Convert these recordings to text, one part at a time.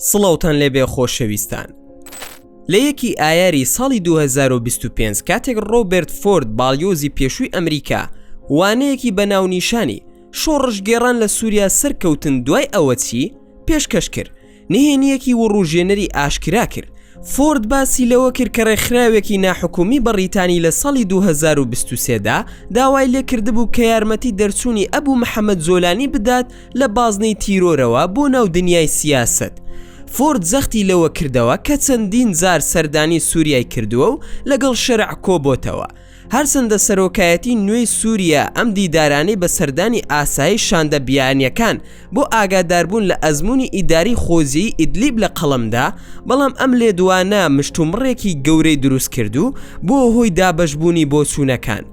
سڵاوتان لێبێ خۆشەویستان. لە یەکی ئایاری ساڵی 2025 کاتێک ڕۆبێرت فۆرد باڵیۆزی پێشووی ئەمریکا وانەیەکی بە ناونیشانی شۆڕشگێڕان لە سووریا سەرکەوتن دوای ئەوە چی پێشکەش کرد نهێنییەکی وڕوژێنەری ئاشکرا کرد. فۆرد باسی لەوە کرد کە ڕێکخراوێکی ناحکومی بەڕیتانی لە ساڵی 2023 دا داوای لێکردبوو کە یارمەتی دەرچوونی ئەبو محەمەد جۆلانی بدات لە بازنەی تیرۆرەوە بۆ ناو دنیای سیاسەت. فۆرد جەختی لەوە کردەوە کە چەندین جار سەردانی سوریای کردووە و لەگەڵ شەرع کۆبۆتەوە. هەرچەندە سەرۆکایەتی نوێی سووریا ئەم دیدارانەی بە سەردانی ئاسایی شاندە بیانییەکان بۆ ئاگاداربوون لە ئەزموونی ئیداری خۆجێی ئیدلیب لە قەڵەمدا، بەڵام ئەم لێدوانە مشتومڕێکی گەورەی دروستکرد و بووە هۆی دابەشبوونی بۆچوونەکان.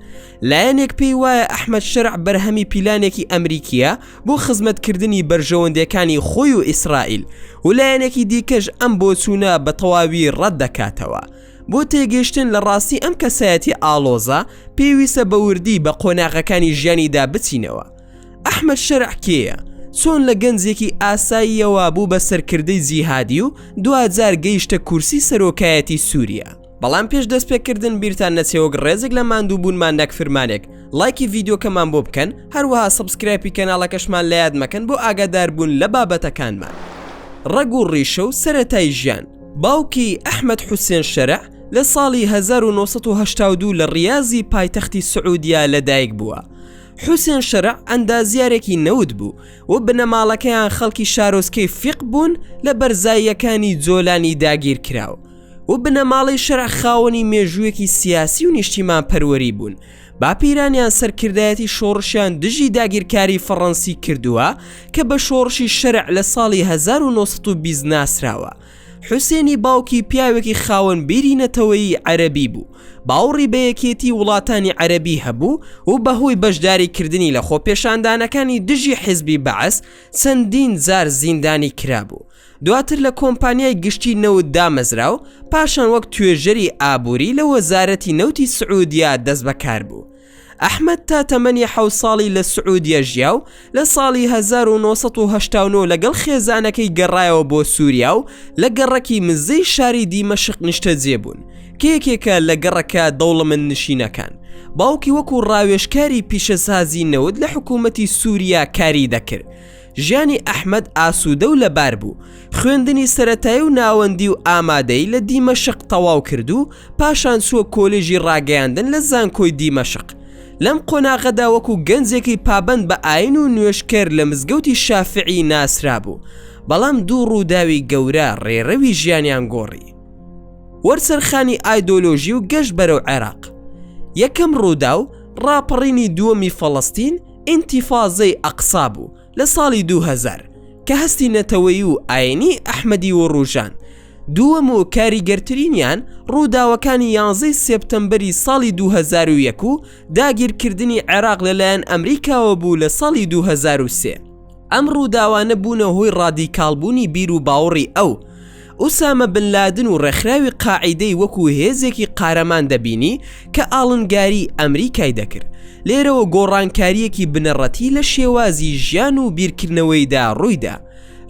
لایەنێک پێی وایە ئەحمەد شەرع بەرهەمی پیلانێکی ئەمریکییە بۆ خزمەتکردنی بەرژەوەندییەکانی خۆی و ئیسرائیل و لایەنێکی دیکەش ئەم بۆچوونە بە تەواوی ڕەتدەکاتەوە. بۆ تێگەیشتن لە ڕاستی ئەم کەسایەتیە ئاڵۆزە، پێویستە بە وردی بە قۆناغەکانی ژیانیدا بچینەوە. ئەحمەد شەرع کێیە؟ چۆن لە گەنجێکی ئاساییەوە بوو بە سەرکردەی جیهادی و دواجار گەیشتە کورسی سەرۆکایەتی سووریا؟ بەڵام پێش دەستپێکردن بیرتان نەچێ وەک ڕێزێک لە ماندووبوونمان نەک فرمانێک ڵایکی ڤیدیۆکەمان بۆ بکەن، هەروەها subscribe ی کەناڵەکەشمان لەیاد مەکەن بۆ ئاگاداربوون لە بابەتەکانمان. ڕەگ و ڕیشە و سەرەتای ژیان. باوکی، ئەحمەد حوسێن شەرع، لە ساڵی 1982 لە ڕیازی پایتەختی سعودیە لەدایک بووە. حوسێن شەرع ئەندازیارێکی نەوت بوو و بنەماڵەکەیان خەڵکی شارۆچکەی فیق بوون لە بەرزاییەکانی جۆلانی داگیرکراو و بنەماڵەی شەرع خاوەنی مێژوویەکی سیاسی و نیشتیمانپەروەری بوون. باپیرانیان سەرکردایەتی شۆڕشیان دژی داگیرکاری فەڕەنسی کردووە کە بە شۆڕشی شەرع لە ساڵی 1920 ناسراوە. حوسێنی باوکی پیاوێکی خاوەن بیری نەتەوەیی عەرەبی بوو، باوڕی بە یەکێتی وڵاتانی عەرەبی هەبوو و بەهۆی بەشداریکردنی لە خۆپێشاندانەکانی دژی حیزبی بەعس چەندین جار زیندانی کرابوو. دواتر لە کۆمپانیای گشتی نەوت دامەزرا و پاشان وەک توێژەری ئابووری لە وەزارەتی نەوتی سعودیە دەستبەکار بوو. ئەحمەد تا تەمەنی حەوت ساڵی لە سعودیە ژیا و لە ساڵی 1989 لەگەڵ خێزانەکەی گەڕایەوە بۆ سووریا و لە گەڕەکی مزەی شاری دیمەشق نیشتەجێ بوون کە یەکێکە لە گەڕەکە دەوڵەمەندنشینەکان. باوکی وەکو ڕاوێژکاری پیشەسازی نەوت لە حکوومەتی سووریا کاری دەکرد. ژیانی ئەحمەد ئاسوودە و لەبار بوو، خوێندنی سەرەتایی و ناوەندی و ئامادەیی لە دیمەشق تەواو کرد و پاشان چووە کۆلێژی ڕاگەیاندن لە زانکۆی دیمەشق. لەم قۆناغەدا وەکو گەنجێکی پابەند بە ئایین و نوێژکەر لە مزگەوتی شافعی ناسرابوو، بەڵام دوو ڕووداوی گەورە ڕێڕەوی ژیانیان گۆڕی. وەرچەرخانی ئایدۆلۆژی و گەشت بەرەو عێراق. یەکەم ڕووداو، ڕاپەڕینی دووەمی فەڵەستین، ئینتیفازەی ئەقسا بوو لە ساڵی 2000 کە هەستی نەتەوەیی و ئاینی ئەحمەدی وڕوژاند، دووەم و کاریگەرترینیان ڕووداوەکانی یانزەی سێپتەمبەری ساڵی 2001 و داگیرکردنی عێراق لەلایەن ئەمریکاوە بوو لە ساڵی 2003. ئەم ڕووداوانە بوونە هۆی ڕادیکاڵبوونی بیر و باوڕی ئەو. ئوسامە بن لادن و ڕێکخراوی قاعیدەی وەکو هێزێکی قارەمان دەبینی کە ئاڵنگاریی ئەمریکای دەکرد. لێرەوە گۆڕانکارییەکی بنەڕەتی لە شێوازی ژیان و بیرکردنەوەیدا ڕوویدا.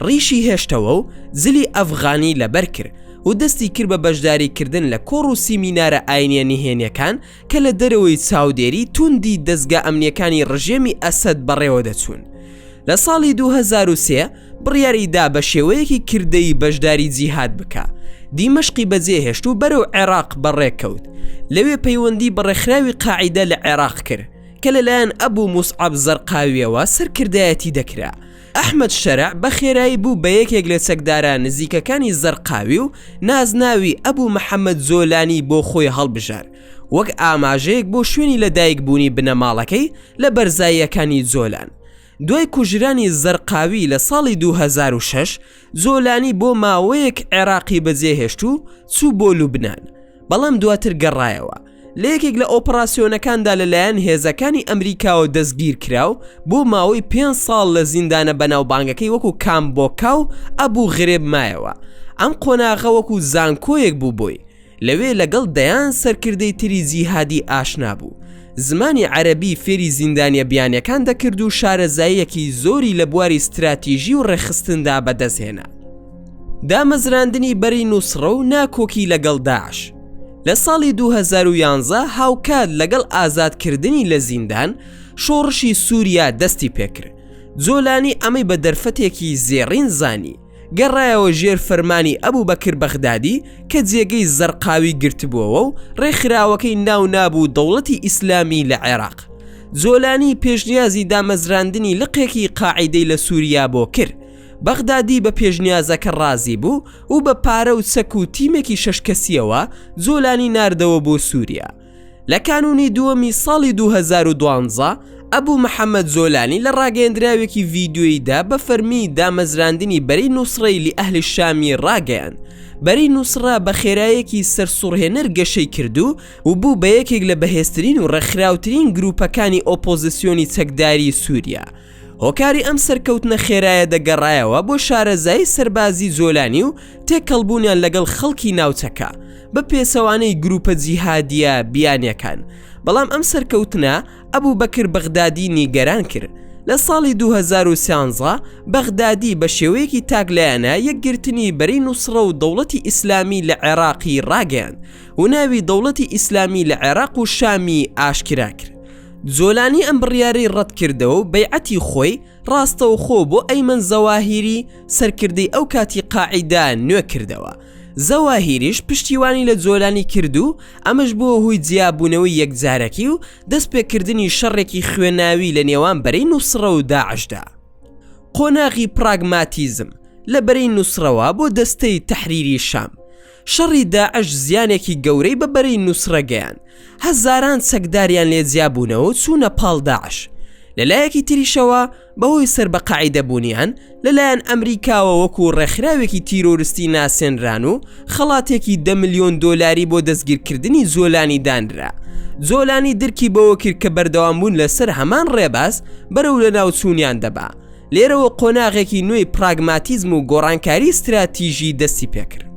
ڕیشی هێشتەوە و جلی ئەفغانی لەبەر کرد و دەستی کرد بە بەشداریکردن لە کۆڕ و سیمینارە ئاینییە نهێنییەکان کە لە دەرەوەی چاودێری توندی دەزگا ئەمنییەکانی ڕژێمی ئەسەد بەڕێوەدەچوون. لە ساڵی 2003 بڕیاری دا بە شێوەیەکی کردەیی بەشداری جیهاد بکا. دیمەشقی بەجێهێشت و بەرەو عێراق بەڕێکەوت. لەوێ پەیوەندی بە ڕێکخراوی قاعیدە لە عێراق کرد کە لەلایەن ئەبو موسعەب زەرقاوییەوە سەرکردایەتی دەکرا. ئەحمەد شەرع بە خێرایی بوو بە یەکێک لە چەکدارە نزیکەکانی زەرقاوی و نازناوی ئەبو محەمەد جۆلانی بۆ خۆی هەڵبژارد وەک ئاماژەیەک بۆ شوێنی لەدایکبوونی بنەماڵەکەی لە بەرزاییەکانی جۆلان. دوای کوژرانی زەرقاوی لە ساڵی 2006، جۆلانی بۆ ماوەیەک عێراقی بەجێهێشت و چوو بۆ لوبنان، بەڵام دواتر گەڕایەوە. لە یەکێک لە ئۆپڕاسیۆنەکاندا لەلایەن هێزەکانی ئەمریکاوە دەستگیرکرا و بۆ ماوەی پێنج ساڵ لە زیندانە بەناوبانگەکەی وەکو کامپ بۆکا و ئەبو غرێب مایەوە. ئەم قۆناغە وەکو زانکۆیەک بوو بۆی. لەوێ لەگەڵ دەیان سەرکردەی تری جیهادی ئاشنا بوو. زمانی عەرەبی فێری زیندانیە بیانیەکان دەکرد و شارەزاییەکی زۆری لە بواری ستراتیژی و ڕێکخستندا بەدەستهێنا. دامەزراندنی بەرەی نوسڕە و ناکۆکی لەگەڵ داعش لە ساڵی 2011 هاوکات لەگەڵ ئازادکردنی لە زیندان شۆڕشی سووریا دەستی پێکرد جۆلانی ئەمەی بە دەرفەتێکی زێڕین زانی گەڕایەوە ژێر فەرمانی ئەبوبەکر بەغدادی کە جێگەی زەرقاوی گرتبووەوە و ڕێکخراوەکەی ناو نابوو دەوڵەتی ئیسلامی لە عێراق. جۆلانی پێشنیازی دامەزراندنی لقێکی قاعیدەی لە سووریا بۆ کرد. بەغدادی بە پێشنیازەکە ڕازی بوو و بە پارە و چەک و تیمێکی شەش کەسییەوە جۆلانی ناردەوە بۆ سووریا. لە کانوونی دووەمی ساڵی 2012 ئەبوو محەممەد جۆلانی لە ڕاگەیەندراوێکی ڤیدیۆییدا بە فەرمی دامەزراندنی بەرەی نوسڕەی لی ئەهلی شامی ڕاگەیاند. بەرەی نوسڕە بە خێرایەکی سەرسوڕهێنەر گەشەی کرد و و بوو بە یەکێک لە بەهێزترین و ڕێکخراوترین گرووپەکانی ئۆپۆزسیۆنی چەکداری سووریا. هۆکاری ئەم سەرکەوتنە خێرایە دەگەڕایەوە بۆ شارەزایی سەربازی جۆلانی و تێکەڵبوونیان لەگەڵ خەڵکی ناوچەکە، بە پێچەوانەی گرووپە جیهادییە بیانییەکان. بەڵام ئەم سەرکەوتنە ئەبوبەکر بەغدادی نیگەران کرد. لە ساڵی 2013 بەغدادی بە شێوەیەکی تاکلایەنە یەکگرتنی بەرەی نوسڕە و دەوڵەتی ئیسلامی لە عێراقی ڕاگەیاند و ناوی دەوڵەتی ئیسلامی لە عێراق و شامی ئاشکرا کرد. جۆلانی ئەم بڕیارەی ڕەتکردەوە و بەیعەتی خۆی ڕاستەوخۆ بۆ ئەیمەن زەواهیری سەرکردەی ئەو کاتی قاعیدە نوێ کردەوە. زەواهیریش پشتیوانی لە جۆلانی کرد و ئەمەش بووە هۆی جیابوونەوەی یەکجارەکی و دەستپێکردنی شەڕێکی خوێناوی لە نێوان بەرەی نوسڕە و داعشدا. قۆناغی پراگماتیزم لە بەرەی نوسڕەوە بۆ دەستەی تەحریری شام شەڕی داعش زیانێکی گەورەی بە بەرەی نوسرە گەیاند، هەزاران چەکداریان لێ جیابوونەوە و چوونە پاڵ داعش. لە لایەکی تریشەوە بەهۆی سەر بە قاعیدە بوونیان، لەلایەن ئەمریکاوە وەکو ڕێکخراوێکی تیرۆرستی ناسێنران و خەڵاتێکی دە ملیۆن دۆلاری بۆ دەستگیرکردنی جۆلانی دانرا. جۆلانی درکی بەوە کرد کە بەردەوامبوون لەسەر هەمان ڕێباز بەرەو لەناوچوونیان دەبا. لێرەوە قۆناغێکی نوێی پراگماتیزم و گۆڕانکاری ستراتیژی دەستی پێکرد.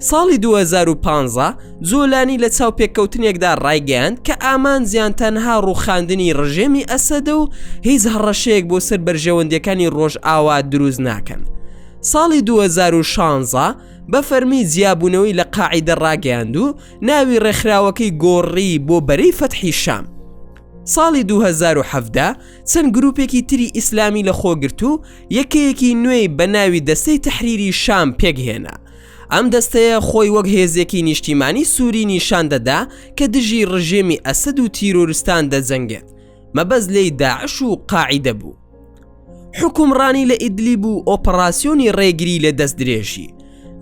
ساڵی 2015 جۆلانی لە چاوپێکەوتنێکدا ڕایگەیاند کە ئامانجیان تەنها ڕووخاندنی ڕژێمی ئەسەدە و هیچ هەڕەشەیەک بۆ سەر بەرژەوەندیەکانی ڕۆژئاوا دروست ناکەن. ساڵی 2016 بە فەرمی جیابوونەوەی لە قاعیدە ڕاگەیاند و ناوی ڕێکخراوەکەی گۆڕی بۆ بەرەی فەتحی شام. ساڵی 2017 چەند گروپێکی تری ئیسلامی لەخۆگرت و یەکەیەکی نوێی بە ناوی دەستەی تەحریری شام پێکهێنا. ئەم دەستەیە خۆی وەک هێزێکی نیشتیمانی سووری نیشان دەدا کە دژی ڕژێمی ئەسەد و تیرۆرستان دەجەنگێت، مەبەست لێی داعش و قاعیدە بوو. حوکمڕانی لە ئیدلیب و ئۆپەڕاسیۆنی ڕێگری لە دەستدرێژی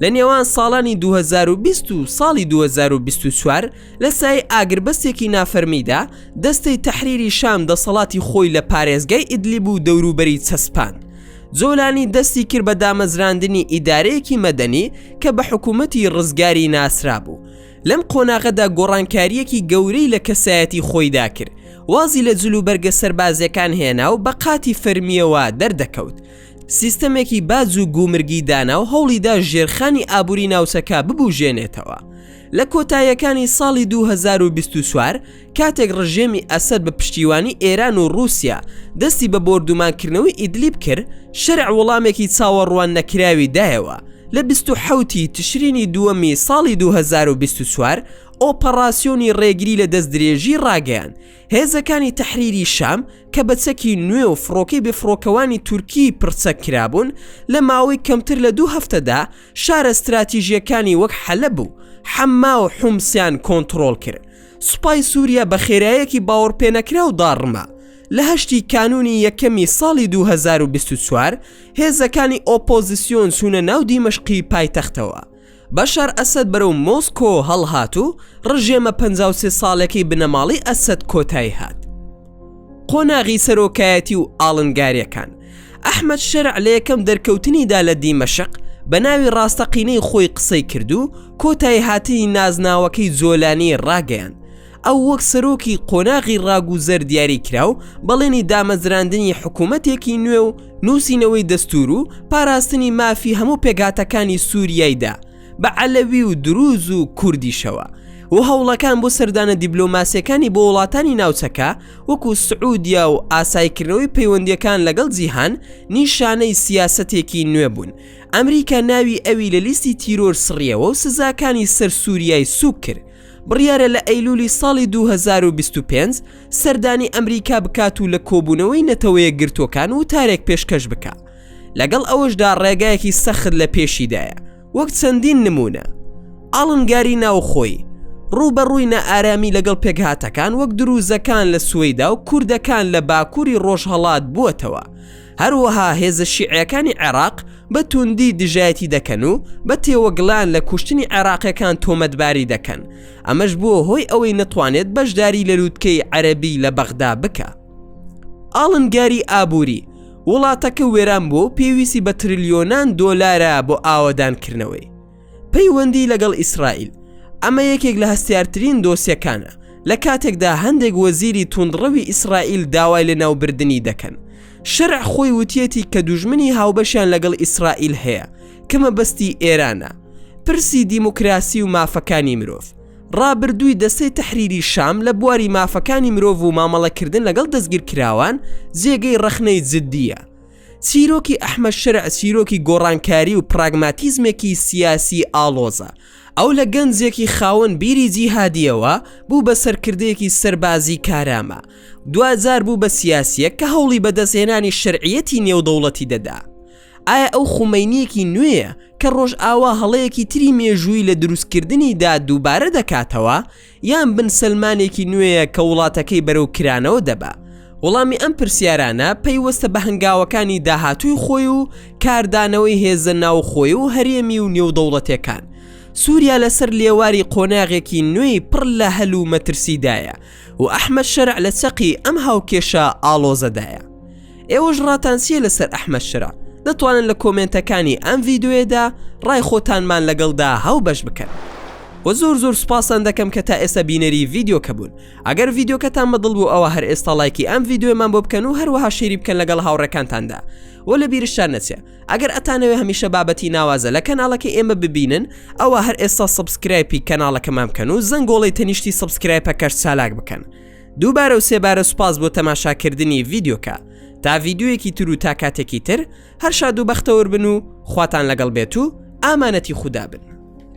لە نێوان ساڵانی 2020 و ساڵی 2024 لە سایەی ئاگربەستێکی نافەرمیدا دەستەی تەحریری شام دەسەڵاتی خۆی لە پارێزگای ئیدلیب و دەوروبەری چەسپاند. جۆلانی دەستی کرد بە دامەزراندنی ئیدارەیەکی مەدەنی کە بە حکوومەتی ڕزگاری ناسرابوو. لەم قۆناغەدا گۆڕانکارییەکی گەورەی لە کەسایەتی خۆیدا کرد، وازی لە جلوبەرگە سەربازییەکان هێنا و بە قاتی فەرمییەوە دەردەکەوت. سیستەمێکی باج و گومرگی دانا و هەوڵیدا ژێرخانی ئابووری ناوچەکە ببوژێنێتەوە. لە کۆتاییەکانی ساڵی 2024 کاتێک ڕژێمی ئەسەد بە پشتیوانی ئێران و ڕووسیا دەستی بە بۆردومانکردنەوەی ئیدلیب کرد، شەرع وەڵامێکی چاوەڕوان نەکراوی دایەوە، لە 27 ی تشرینی دووەمی ساڵی 2024 ئۆپەڕاسیۆنی ڕێگری لە دەستدرێژی ڕاگەیاند، هێزەکانی تەحریری شام کە بە چەکی نوێ و فڕۆکەی بێفڕۆکەوانی تورکی پڕچەک کرابوون، لە ماوەی کەمتر لە دوو هەفتەدا شارە ستراتیژییەکانی وەک حەلەب و حەمما و حومسیان کۆنتڕۆڵ کرد. سوپای سووریا بە خێرایەکی باوەڕپێنەکراو داڕما. لە هەشتی کانوونی یەکەمی ساڵی 2024 هێزەکانی ئۆپۆزیسیۆن چوونە ناو دیمەشقی پایتەختەوە. بەشار ئەسەد بەرەو مۆسکۆ هەڵهات و ڕژێمە 53 ساڵەکەی بنەماڵەی ئەسەد کۆتایی هات. قۆناغی سەرۆکایەتی و ئاڵنگاریەکان ئەحمەد شەرع لە یەکەم دەرکەوتنیدا لە دیمەشق بە ناوی ڕاستەقینەی خۆی قسەی کرد و کۆتایی هاتنی نازناوەکەی جۆلانی ڕاگەیاند. ئەو وەک سەرۆکی قۆناغی ڕاگوزەر دیاری کرا و بەڵێنی دامەزراندنی حکوومەتێکی نوێ و نووسینەوەی دەستوور و پاراستنی مافی هەموو پێکهاتەکانی سووریای دا، بە عەلەوی و دروز و کوردیشەوە. و هەوڵەکان بۆ سەردانە دیبلۆماسیەکانی بۆ وڵاتانی ناوچەکە وەکو سعودیا و ئاسایکردنەوەی پەیوەندیەکان لەگەڵ جیهان نیشانەی سیاسەتێکی نوێ بوون. ئەمریکا ناوی ئەوی لە لیستی تیرۆر سڕیەوە و سزاکانی سەر سوریای سوک کرد. بڕیارە لە ئەیلولی ساڵی 2025 سەردانی ئەمریکا بکات و لە کۆبوونەوەی نەتەوەیەکگرتووەکان وتارێک پێشکەش بکا. لەگەڵ ئەوەشدا ڕێگایەکی سەخت لە پێشیدایە وەک چەندین نموونە. ئاڵنگاری ناوخۆیی، ڕووبەڕووی نائارامی لەگەڵ پێکهاتەکان وەک دروزەکان لە سوەیدا و کوردەکان لە باکووری ڕۆژهەڵات بووەتەوە. هەروەها هێزە شیعیەکانی عێراق بە توندی دژایەتی دەکەن و بە تێوەگلان لە کوشتنی عێراقیەکان تۆمەتباری دەکەن، ئەمەش بووە هۆی ئەوەی نەتوانێت بەشداری لە لوتکەی عەرەبی لە بەغدا بکا. ئاڵنگاری ئابووری، وڵاتەکە وێران بووە و پێویستی بە ترلیۆنان دۆلارە بۆ ئاوەدانکردنەوەی. پەیوەندی لەگەڵ ئیسرائیل، ئەمە یەکێک لە هەستیارترین دۆسیەکانە، لە کاتێکدا هەندێک وەزیری توندڕەوی ئیسرائیل داوای لەناوبردنی دەکەن. شەرع خۆی وتیەتی کە دوژمنی هاوبەشیان لەگەڵ ئیسرائیل هەیە، کە مەبەستی ئێرانە. پرسی دیموکراسی و مافەکانی مرۆڤ، ڕابردووی دەستەی تەحریری شام لە بواری مافەکانی مرۆڤ و مامەڵەکردن لەگەڵ دەستگیرکراوان جێگەی ڕەخنەی جددییە. چیرۆکی ئەحمەد شەرع چیرۆکی گۆڕانکاری و پراگماتیزمێکی سیاسی ئاڵۆزە. ئەو لە گەنجێکی خاوەن بیری جیهادییەوە بوو بە سەرکردەیەکی سەربازی کارامە، دواجار بوو بە سیاسییەک کە هەوڵی بەدەستهێنانی شەرعیەتی نێودەوڵەتی دەدا. ئایا ئەو خومەینییەکی نوێیە کە ڕۆژئاوا هەڵەیەکی تری مێژوویی لە دروستکردنیدا دووبارە دەکاتەوە، یان بن سەلمانێکی نوێیە کە وڵاتەکەی بەرەو کرانەوە دەبا؟ وەڵامی ئەم پرسیارانە پەیوەستە بە هەنگاوەکانی داهاتووی خۆی و کاردانەوەی هێزە ناوخۆی و هەرێمی و نێودەوڵەتیەکان. سووریا لەسەر لێواری قۆناغێکی نوێی پڕ لە هەل و مەترسیدایە و ئەحمەد شەرع لە چەقی ئەم هاوکێشە ئاڵۆزەدایە. ئێوەش ڕاتان چییە لەسەر ئەحمەد شەرع؟ دەتوانن لە کۆمێنتەکانی ئەم ڤیدیۆیەدا ڕای خۆتانمان لەگەڵدا هاوبەش بکەن. وە زۆر زۆر سوپاستان دەکەم کە تا ئێستا بینەری ڤیدیۆکە بوون. ئەگەر ڤیدیۆکەتان بەدڵ بوو ئەوا هەر ئێستا ڵایکی ئەم ڤیدیۆیەمان بۆ بکەن و هەروەها share ی بکەن لەگەڵ هاوڕێکانتاندا. وە لە بیرشتان نەچێ ئەگەر ئەتانەوێ هەمیشە بابەتی ناوازە لە کەناڵەکەی ئێمە ببینن ئەوا هەر ئێستا subscribe ی کەناڵەکەمان بکەن و زەنگۆڵەی تەنیشتی subscribe ەکەش چالاک بکەن. دووبارە و سێبارە سوپاس بۆ تەماشاکردنی ڤیدیۆکە تا ڤیدیۆیەکی تر و تا کاتێکی تر هەر شاد و بەختەوەر بن و خواتان لەگەڵ بێت و ئامانەتی خودا بن.